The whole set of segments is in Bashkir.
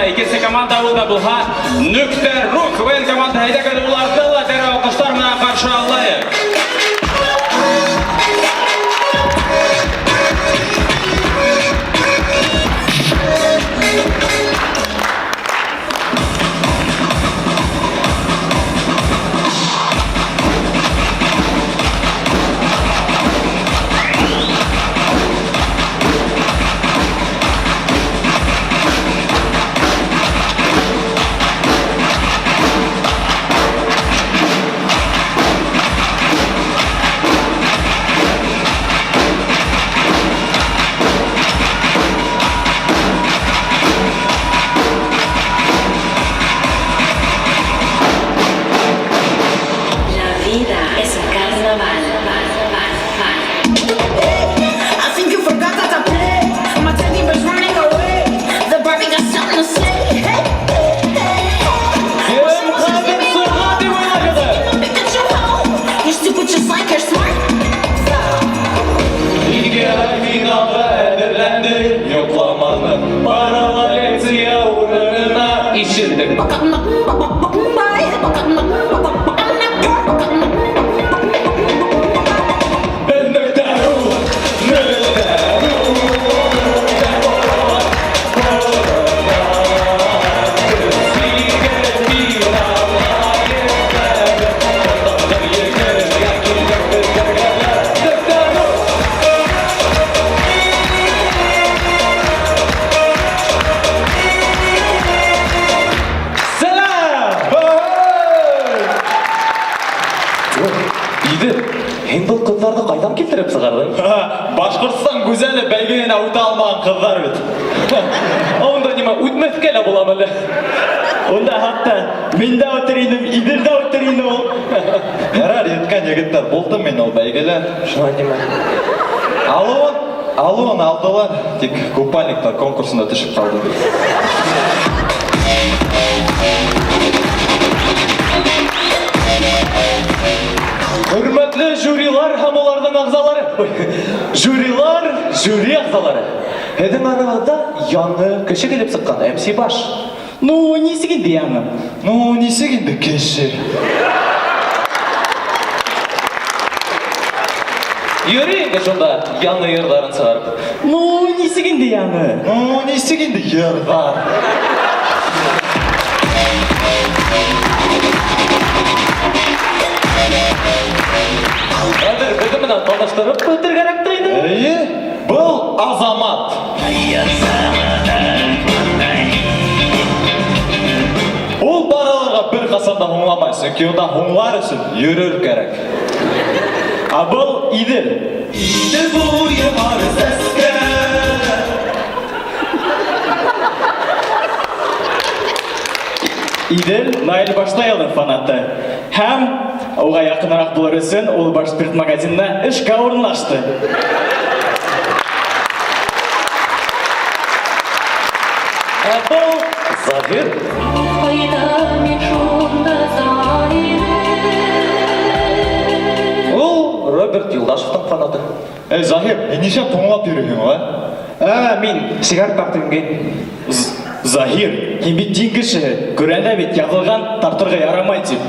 Икенсе команда ул да булһа Нөктә ру КВН команда. Әйҙәгеҙ, уларҙы ла тере алҡыштар менән ҡаршы алайыҡ. La vida es un carnaval. I think you forgot that I play. My teddy bear's running away. The Barbie got something to say. Hey, hey, hey, hey. Кем хәҙер сыға тип уйлайһығыҙ? Look at your home. You're stupid just like you're smart. Ике ай финалға әҙерләндек, йоҡламаныҡ. Паралар лекция урынына ишелдек. Беҙ Нөктә ру, Нөктә ру. Сәләм! Иҙел, һин был ҡыҙҙарҙы ҡайҙан килтереп сығарҙың? Башҡортостан гүзәле бәйгеһенә үтә алмаған ҡыҙҙар бит. Унда нимә, үтмәҫкә лә буламы әллә? Унда хатта мин дә үтер инем, Иҙел дә үтер ине ул. Ярар, еткән егеттәр, булдым мин ул бәйгелә. Шулай тимә. Алыуын, алыуын алдылар, тик купальниктар конкурсында төшөп ҡалды. Хөрмәтле жюрилар һәм уларҙың ағзалары. Ой, жюрилар, жюри ағзалары. Һеҙҙең арағыҙҙа яңы кеше килеп сыҡҡан, MC Баш. Ну, нисек инде яңы? Ну, нисек инде кеше? Йөрөй инде шунда яңы йырҙарын сығарып. Ну, нисек инде яңы? Ну, нисек инде йырҙар? Хәҙер беҙҙең менән таныштырып үтергә кәрәк тә инде. Эйе, был Азамат. Ул бараларға бер ҡасан да һуңламай, сөнки унда һуңлар өсөн йөрөр кәрәк. Ә был Иҙел. Идел буйы һары сәскә. Иҙел Наил Баштаялың фанаты. Һәм уға яҡыныраҡ булыр өсөн ул Башспирт магазинына эшкә урынлашты. Ә был Заһир. Ҡайтам мин шунда Заһирем. Ул Роберт Юлдашевтың фанаты. Эй, Заһир, һин нишләп һуңлап йөрөйһөң, а? Ә, мин сигарет тартып ингәйнем. Заһир, һин бит дин кешеһе. Ҡөрьәндә бит яҙылған тартырға ярамай тип.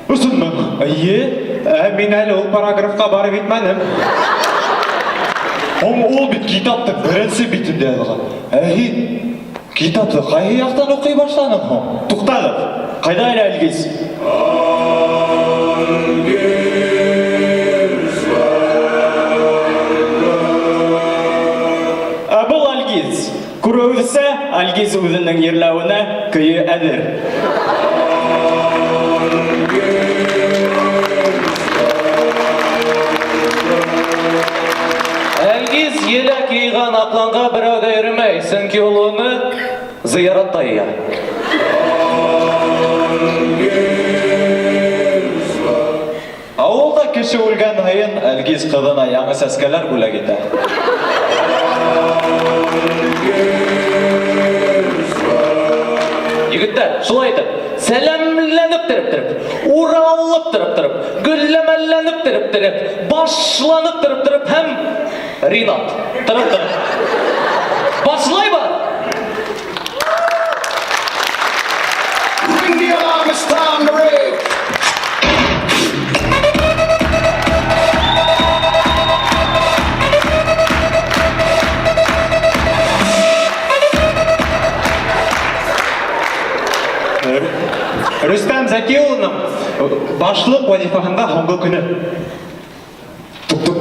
Ысынмы? Эйе. Ә, мин әле ул параграфҡа барып етмәнем. Һуң ул бит китаптың беренсе битендә яҙылған. Ә һин китапты ҡайһы яҡтан уҡый башланың һуң? Туҡтағыҙ. Ҡайҙа әле Альгиз? Ә был Альгиз. Күреүебеҙсә, Альгиз үҙенең ерләүенә көйө әҙер. Әлгиз еләк йыйған аҡланға берәү ҙә йөрөмәй, сөнки ул уны зыяратта йыя. Ауылда кеше үлгән һайын Әлгиз ҡыҙына яңы сәскәләр бүләк итә. Егеттәр, шулай итеп, сәләмләнеп торып-торып, уралып торып-торып, гөлләмәләнеп торып-торып, башланып торып-торып һәм Ринат торып-торып. Башлайбыҙ! Рөстәм Зәки улының башлыҡ вазифаһында һуңғы көнө. Тук-тук.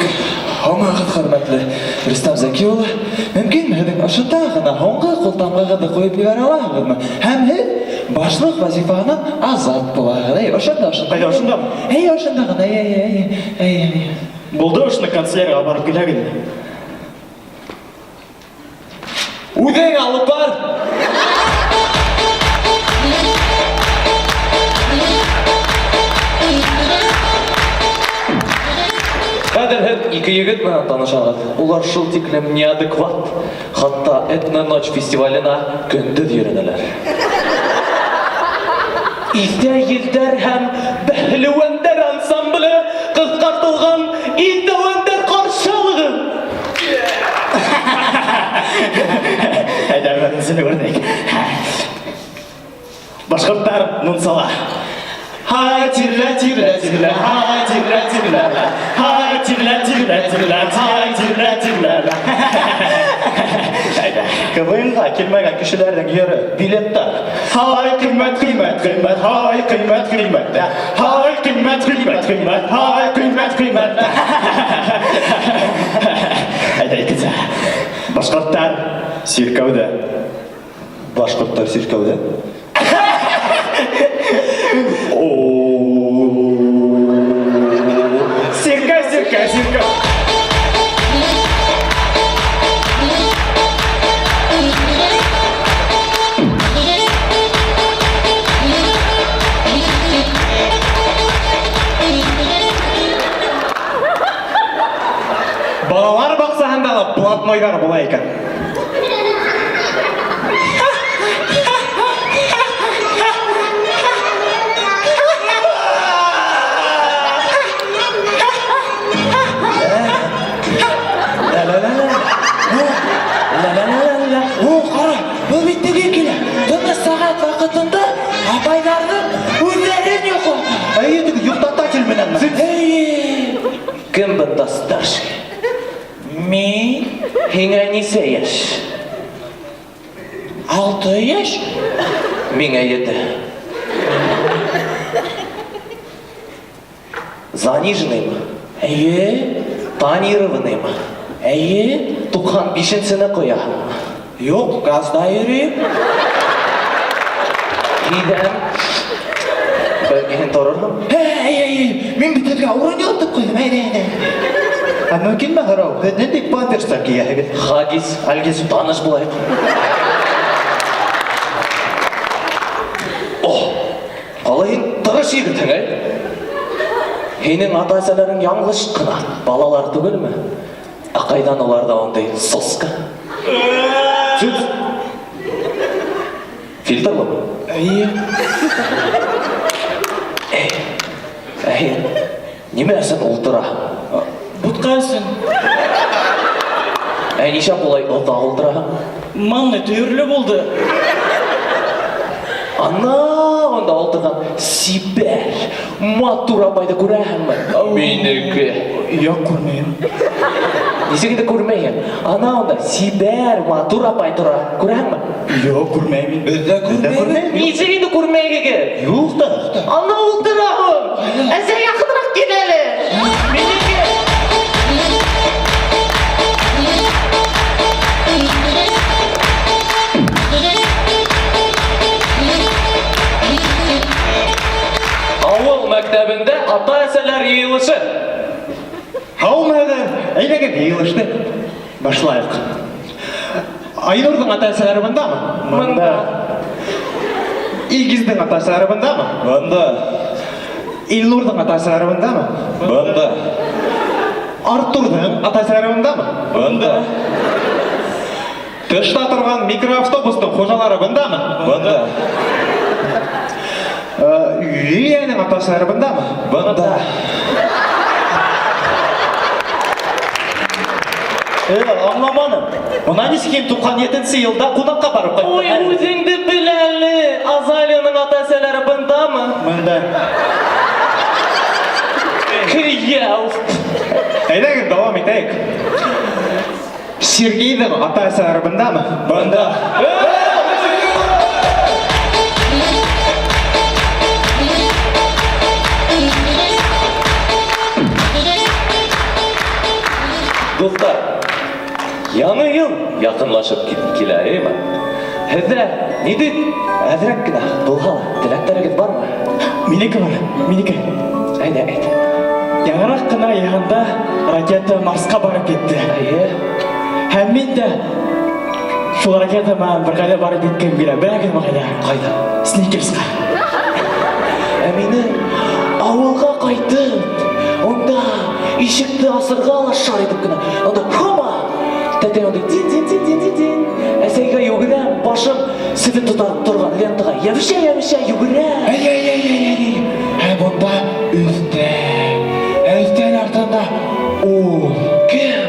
Һаумыһығыҙ, хөрмәтле Рөстәм Зәки улы. Мөмкинме һеҙҙең ошонда ғына һуңғы ҡултамғағыҙҙы ҡуйып ебәрә алаһығыҙмы? Һәм һеҙ башлыҡ вазифаһынан азат булаһығыҙ. Әй, ошонда, ошонда. Ҡайҙа, ошондамы? Әй, ошонда ғына. Әй, әй, әй, әй, әй. Булды ошоно канцелярияға барып киләгеҙ. Үҙең алып бар. Хәҙер һеҙ ике егет менән танышағыҙ. Улар шул тиклем неадекват, хатта Этноночь фестиваленә көндөҙ йөрөнөләр. Иҫә елдәр һәм бәһлеүәндәр ансамбле ҡыҫҡартылған илдәүәндәр ҡаршы алығыҙ. Әйҙә, беренсене күрҙек. Башҡорттар мунсала. Һай, тирлә, тирлә, тирлә, һай, тирлә, тирлә, һай, тирлә, тирлә, тирлә, һай, тирлә, тирлә. Әйҙә. КВНға килмәгән кешеләрҙең ере билеттар. Һай, ҡиммәт, ҡиммәт, ҡиммәт, һай, ҡиммәт, ҡиммәт, һай, ҡиммәт, ҡиммәт, ҡиммәт, һай, ҡиммәт, ҡиммәт. Әйҙә, икенсе. Башҡорттар сиркәүҙә. Башҡорттар сиркәүҙә. Сиркәү, сиркәү, сиркәү. Балалар баҡсаһында ла блатнойҙар була икән. Ла-ла-ла-ла. Ла-ла-ла-ла. О, ҡара, был бит теге килә. Тыныс сәғәт ваҡытында апайҙарҙың үҙҙәрен йоҡлата. Әйе, теге йоҡтататель менәнме? Әйе. Кем бында старший? Мин Һиңә нисә йәш? 6 йәш. Миңә 7. Заниженныймы? Әйе. Тонированныймы? Әйе. 95-нсене ҡояһыңмы? Юҡ, газда йөрөйөм. Һиҙәм. Бәлки һин торорһоң? Әй, әй, әй, мин бит һеҙгә урын йотоп ҡуйҙым. Әйҙә, әйҙә. Ә мөмкинме һорау? Һеҙ ниндәй памперстар кейәһегеҙ? Хаггис, Альгиз. Таныш булайыҡ. О, ҡалай һин тырыш егетһең, әй? Һинең ата-әсәләрең яңылыш ҡына балалар түгелме? Ә ҡайҙан уларҙа ундай соска? Цыц. Фильтрлымы? Әйе. Эй, әй, нимә өсөн ултыраһың? Бутҡа өсөн. Ә нишләп улай оҙаҡ ултыраһың? Манный төйөрлө булды. Ана унда ултырған сибәр, матур апайҙы күрәһеңме? Минеке. Юҡ, күрмәйем. Нисек инде күрмәйһең? Ана унда сибәр, матур апай тора. Күрәһеңме? Юҡ, күрмәйем. Беҙ ҙә күрмәйбеҙ. Нисек инде күрмәйһегеҙ? Юҡ та. Ана ултыра һуң. Әсәй, яҡыныраҡ кил әле. Минеке. Ауыл мәктәбендә ата-әсәләр йыйылышы. Һаумыһығыҙ? Әйҙәгеҙ йыйылышты башлайыҡ. Айнурҙың ата-әсәләре бындамы? Бында. Илгиздең ата-әсәләре бындамы? Бында. Илнурҙың ата-әсәләре бындамы? Бында. Артурҙың ата-әсәләре бындамы? Бында. Тышта торған микроавтобустың хужалары бындамы? Бында. Лилияның ата-әсәләре бындамы? Бында. Аңламаным. Бына нисек һин 97-нсе йылда ҡунаҡҡа барып ҡайттың? Ой, үҙеңде бел әле. Азалияның ата-әсәләре бындамы? Бында. Кейәү. Әйҙәгеҙ дауам итәйек. Сергейҙың ата-әсәләре бындамы? Бында. Яңы йыл яҡынлашып килә, әйеме? Һеҙҙә ниндәй әҙерәк кенә булһа ла теләктәрегеҙ бармы? Минеке бар, минеке. Әйҙә, әйт. Яңыраҡ ҡына йыһанда ракета Марсҡа барып етте. Эйе. Һәм мин дә шул ракета менән бер ҡайҙа барып еткем килә. Беләһегеҙме ҡайҙа? Ҡайҙа? Сникерсҡа. Ә минең ауылға ҡайтып, унда ишекте асырға ла шар итеп кенә, унда хома! Тәтәй унда дин дин дин дин дин дин. Әсәйгә йүгерәм, башым себен тота торған лентаға йәбешә-йәбешә йүгерәм. Әй, әй, әй, әй, әй, әй. Ә бында өҫтәл. Ә өҫтәл артында ул. Кем?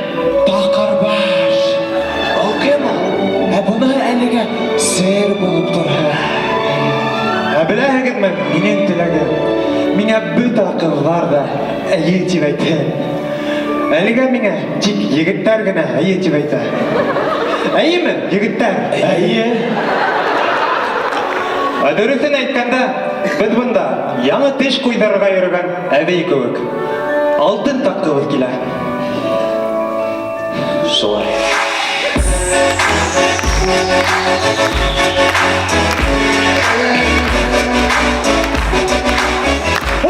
Таҡырбаш. Ул кем ул? Ә быныһы әлегә сер булып тора. Ә беләһегеҙме, минең теләгем, миңә бөтә ҡыҙҙар ҙа эйе тип әйтһен. Әлегә миңә тик егеттәр генә эйе тип әйтә. Эйеме, егеттәр? Эйе. Ә дөрөҫөн әйткәндә, беҙ бында яңы теш ҡуйҙырырға йөрөгән әбей кеүек. Алтын таҡҡыбыҙ килә. Шулай. О,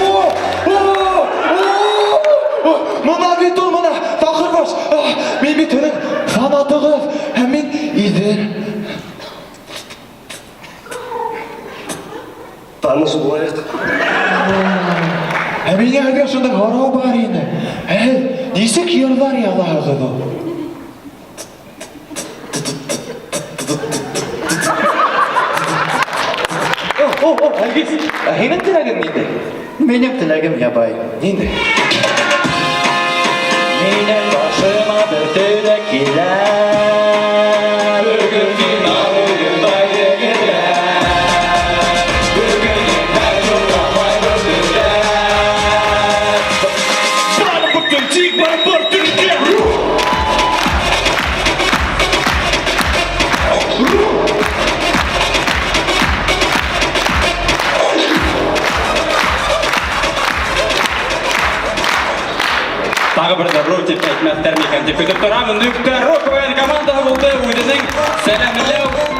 о, о, мына бит ул, мына, Таҡырбаш. Мин бит һеҙҙең фанатығыҙ. Һәм мин Иҙел. Таныш булайыҡ. Ә миңә һеҙгә шундай һорау бар ине. Һеҙ нисек йырлар яҙаһығыҙ ул? О, о, о, Әлгиз, ә һинең теләгең ниндәй? Минең теләгем ябай. Ниндәй? Минең башыма бер теләк килә. Бөгөн финал уйнай егеттәр. Бөгөн еңһәк йоҡламай был төндә. Барыбер тик барыбер төндә. Тағы бер ҙә ру тип әйтмәҫтәр микән тип көтөп торам. Нөктә Ру КВН командаһы булды үҙенең сәләмләү